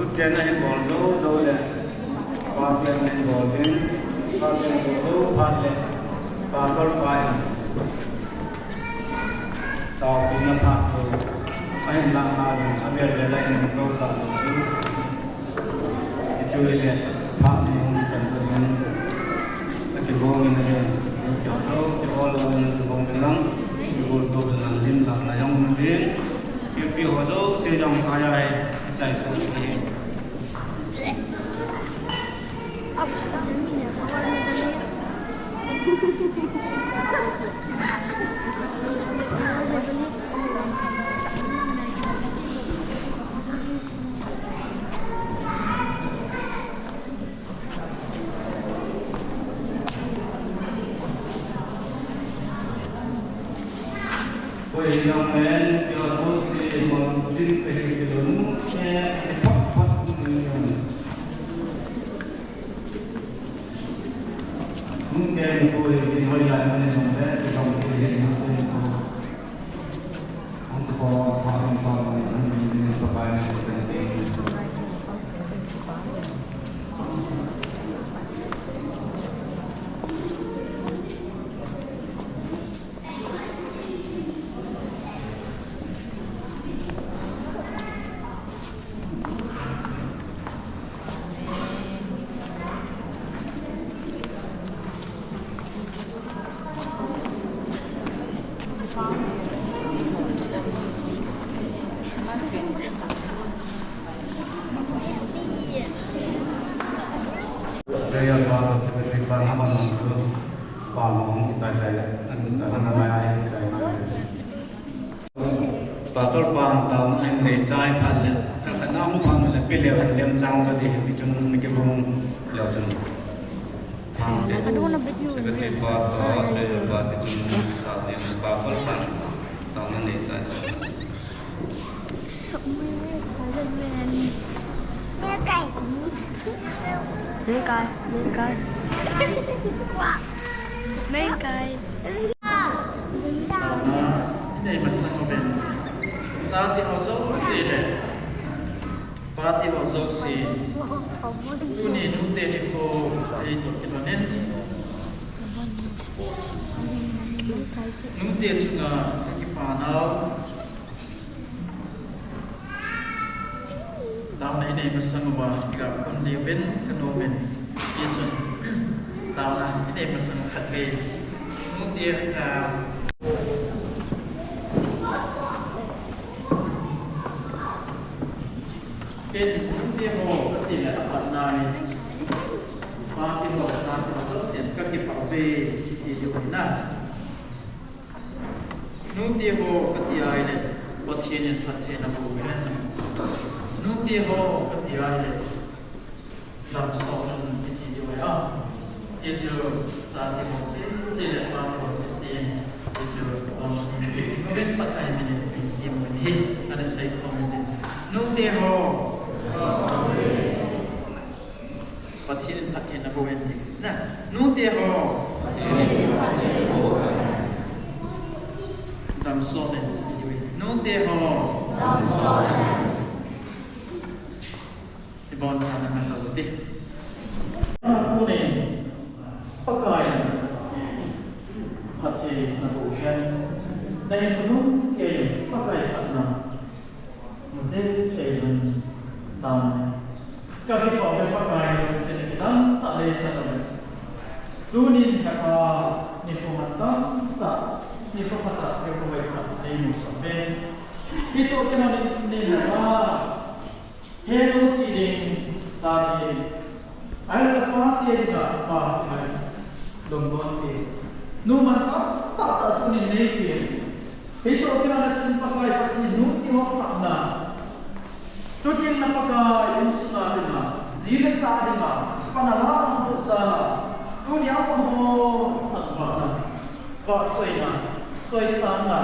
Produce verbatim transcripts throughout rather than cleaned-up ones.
Tuten ahin bol jou jou le, paten ahin bol ding, paten bol jou phat le, pastor pa in taopina phat chu ahin lah nalai, avel vel a ahin bol ta lou chu. Hichu hile, phat ni hung chan chu hin, akibol in ahi, kihou lou, che bol lou in kibol in lang, kibol to in lang, lim lang na jong um ding. Thilpi ho jouse jong ahi, ichai suh ahi. Prayer pa, secretary pa, naman lang tu, pa mo, ichai chai le, ichai na mai, ichai mai. Pastor pa, taona ahin nei chai phat le, khat khat na hung phang le, pi leu hen lem chang ta di, ti chun ni kibung leu chun. Phang te. Secretary pa, to, treasurer pa, ti chun ni sa di, pastor pa, taona nei chai chai. Mengkai. Mengkai, mengkai. Mengkai. Taona inei masang uvin. Chate ho jouse le, pate ho jouse, tuni nute nikho ahi toh kilhonin, nute chunga kipanau, taona inei masang uva, ga kon diuvin, kanom in, hichun, taona inei masang khatvei, nute, ah, ken nute ho kati le apatna hi, pate ho, chate ho, jouse in kakipah uve, ti diu ahi na. Nute ho kati ahile, Pathen in phatthei naboh hen. Nute ho kati ahile, damsot un kiti diu ahi. Hichu chate ho sese le pate ho sese, hichu damsot un kiti diu ahi. Pathen in phatthei naboh hen, ana sei khom in. Nute ho. Pathen in phatthei naboh hen ti. Na, nute ho. Damsot hen. Nute ho. Ibonchauvin nalou te. Tuni, Pakai in phatthei naboh hen. Nahin nute in Pakai phatna. Nute in taona Tunin hepa, nikho phatah, nikho phatah, nikho phatah, eimusah uve. Hitoh kilhonin hepa, henu ti ding, cha ti ding. Ahilou le pa ti ding a, pa ti ding. Lungdon ti. Nu man tamtah tah tunin neipe. Hitoh kilhon a chun Pakai Pathen nu ti ho phatna. Chuteng le Pakai insunga dinga, ji le cha dinga, pan a la ho jal a. Tuni a amaho phatna. Vahchoina, choisangna.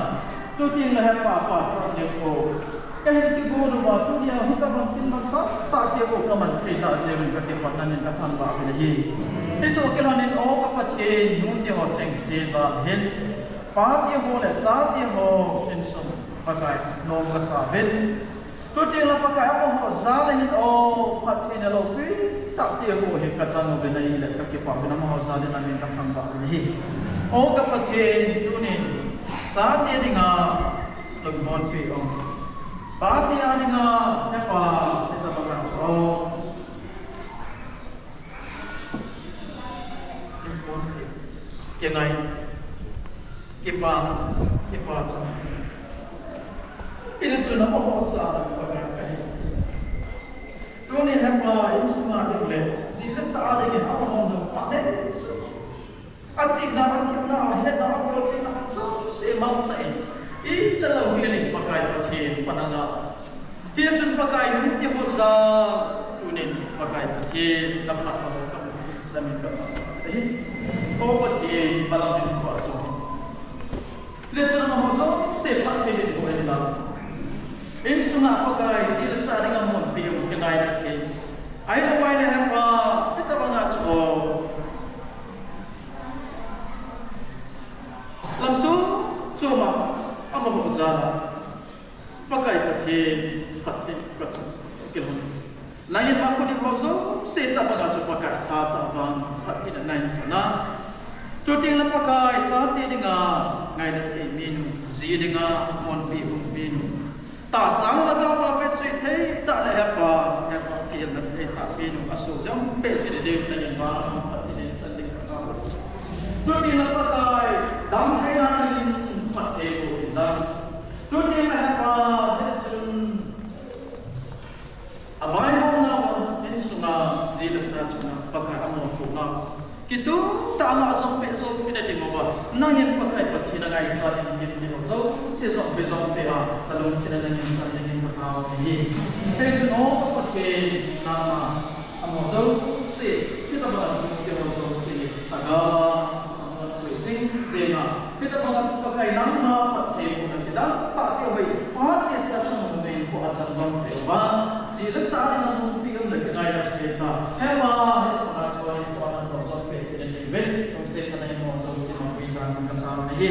Chuteng le hepa pachat ding ho. Kahin kigon uva, tunia hitobang tin man tamtah ti ho kaman thei tah jeh uvin kakipah in kathangvah uvin ahi. Hitoh kilhonin o ka Pathen, nu ti ho chengse jal hin. Pa ti ho le cha ti ho insung Pakai nom kasa uvin. Chuteng le Pakai amaho jal a hin o, phattheina loupi tah ti ho hi kachan uvin ahile kakipah uvin amaho jal in amin kathangvah uvin ahi. O ka Pathen, tunin chate dinga lungmonpi um. Pate a dinga hepa, hitobang a chu. Kingai, kipa, kipa cha. Hiti chun amaho jal a Pakai kahi. Tunin hepa insunga ding le, ji le cha dingin amaho jong pha nei. Achihna, athemna, ahetna, aboltheina, jouse mangcha in. Ichan lou hel in Pakai Pathen pan a la. Hichun Pakai nu ti ho jal, tunin Pakai Pathen, na phatna ho kamu, na min kathangvah ahi. O Pathen, malam in koi jong. Le chun amaho jouse phatthei in boh hen lang. Insunga Pakai, ji le cha dinga monpi um kingaina thei. Ahilou ahile hepa, hitobang a chu. Lam chom chom a, amaho jal a. Pakai Pathen, Pathen, kachan, kilhon. Nangin ma kuni ho jouse tabang a chu Pakai tha tabang, Pathen in nahin chan a. Chuteng le Pakai, chate dinga, ngaina thei minu, ji dinga, monpi um minu. Tahsa le lhagao a vetsui thei tah le hepa, hepa, kihelna thei tah minu, aso jong peh thei ding nangin vang, Pathen in chan ding kataove. Chuteng le Pakai, damtheina nangin phatthei boh in lang. Chuteng le hepa, hichun. Avaihomna, insunga, ji le cha chunga, Pakai amopohna. Kitup tah a jong peh jou kit ding uva. Nangin Pakai Pathen a ngaichat in, in, in jouse jong peh jong peh a, kalungset a nangin chan dingin kataove ahi. Hichun o ka Pathen, nangma, amaho jouse, kitobang a chun keiho jouse, aga, samon koi jing, jing a. Hitobang a chu Pakai nangma phattheibohna kidang tah ti ho hi, phat chesa sangin neipoh a chang jong peh uva. Ji le cha dinga monpi um le kingaina thei tah. Hepa, hitobang a chu neipoh a natoh jong peh thei in neive. Lungset tah in amaho jouse mangpeh tan kataove ahi.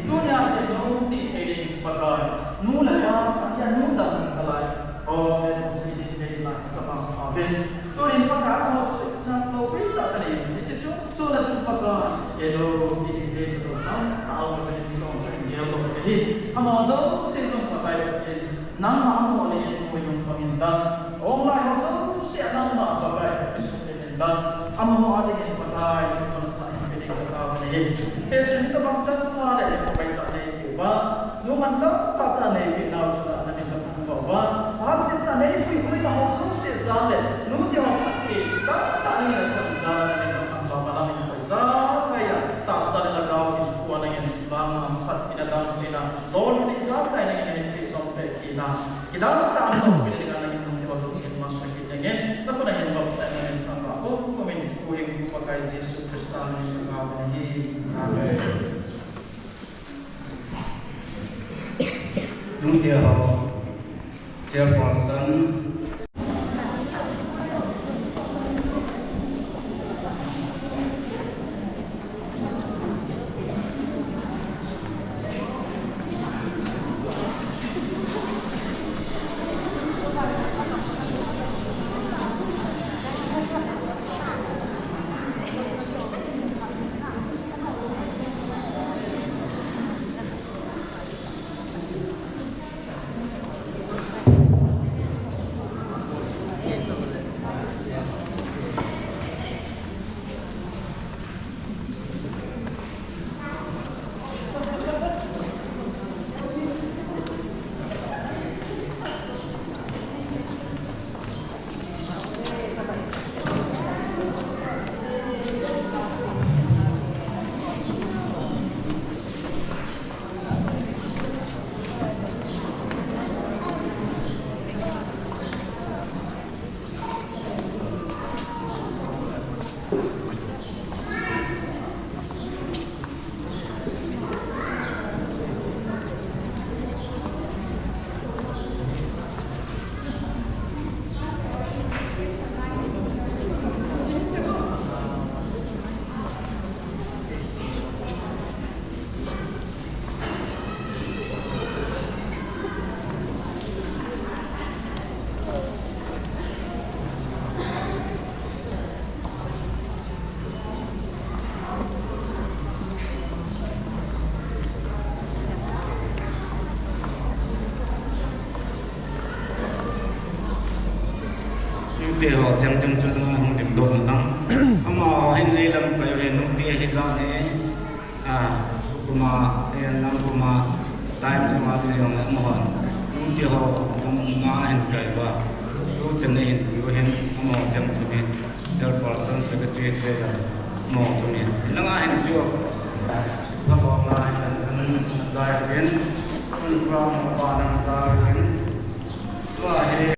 Tunia henu ti thei ding Pakai. Nu le pa, akia nu dang kalai. Amen. Ti ding thei lai kabang aven. Tunin Pakai amaho chu nang loupi tah kanei. Hiche chu Chule chun Pakai, hello, ti hi tamtah a um in chun kahin gel doh ahi. Amaho jouse jong Pakai Pathen, nangma amaho le in mu jong pang in lang. Aum lai ho jouse a nangma Pakai, i sung in lang. Amaho a dingin Pakai, nangma in pe ding kataove ahi. Hichun tabang chan pha le Pakai ta nei uva. Nu man tamtah tah neipe nau chunga na min kathangvah uva. Phat chesa neipui pui na ho jouse jal le, nu ti ho phatthei tamtah nangin nachan jal le na min kathangvah uva, na min koi jal ngai a, tahsa le lhagao in koi nangin vang a phattheina dang in a, lolhinna ijakai nangin nahin pe jong peh kit in a, kidang tah a nangin nu ti ho jouse mangcha kit nangin, na khut a hin vopsah nangin thangvah pum pum in, Pu Hing Pu Pakai Jesu Christa min in kathangvah uve. Amen. Nungdia ho, chairperson. Nute ho chang chang chu hung dim doh nang. Amaho hin leilam kai u hin nute hi ja ne. A, kuma, ayan lang kuma, time sunga tu jong le amahon. Nute ho, kum nga hin kai uva. Tu chan ne hin tu hin, amaho chang chu hin. Chairperson, secretary te jong, amaho chu hin. Langa hin tu. Amaho nga hin, jai hin. Program pa nang jai hin. Tua hi.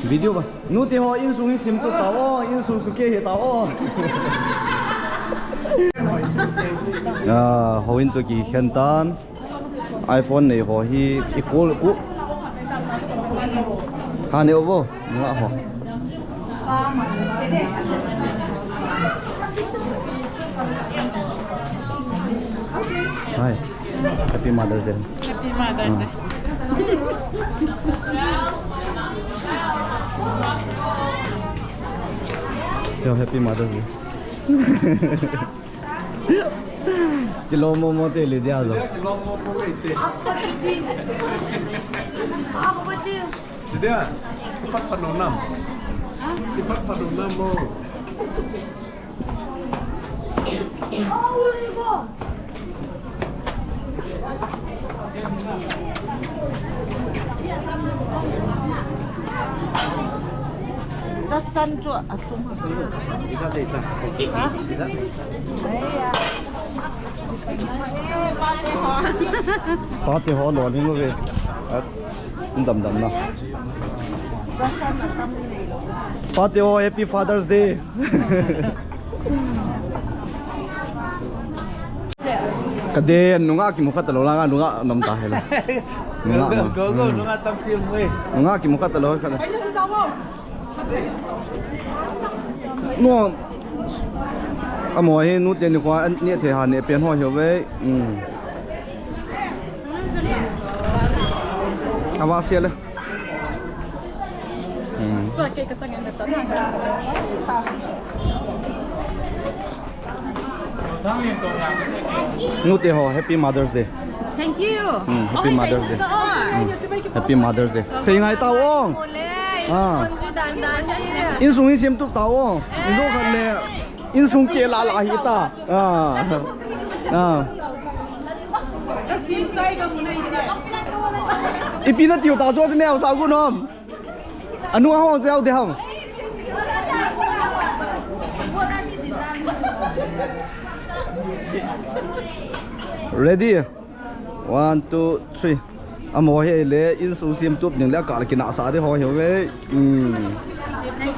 Video ba. Nute ho insung hi simtup tao, insung sukeh hi tao. Ah, houin chu kikhen tan. iPhone nei ho hi i call ku. Ha ne ovo, nga ho. Hi. Happy Mother's Day. Happy Mother's Day. Yo, Happy Mother's Day. Kilo momo te le dia zo. Sidia, sipat panonam. Sipat panonam mo. Chasan chu a thum ha. Ha? Pate ho lo ning ve. As, dam dam na. Pate ho, Happy Father's Day. Kade nunga kimu khat lo langa nunga nam ta hela. Nunga. Go, go, go, nunga tam kim we. Nunga kimu khat lo khat. No. Amo hi nute ni kwa ni the ha ne pen ho hi ve. Mm. Awa sia le. Hmm. Nute ho, Happy Mother's Day. Thank you. Hmm, Happy Mother's Day. Hmm. Happy Mother's Day. Sei ngai tao ong. Ah. Insung hi simtup tao ong. Insung khat le. Insung keh lah lah hi ta. Ah. Ah. Ipi na tiu ta chu ne sa gu nom. Anu a hong jao de ham. Ready? One, two, three. Amo hi le insung simtup ning le kal kina sa de ho hi ve. Hmm.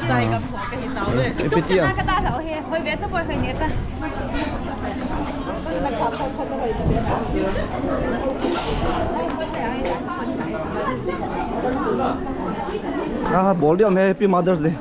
Chai gam ho ka hi tao le. Ipi tia. Ka ta lo he. Hoi ve to boy hoi ne ta. Ah, bol diam he, Happy Mother's Day.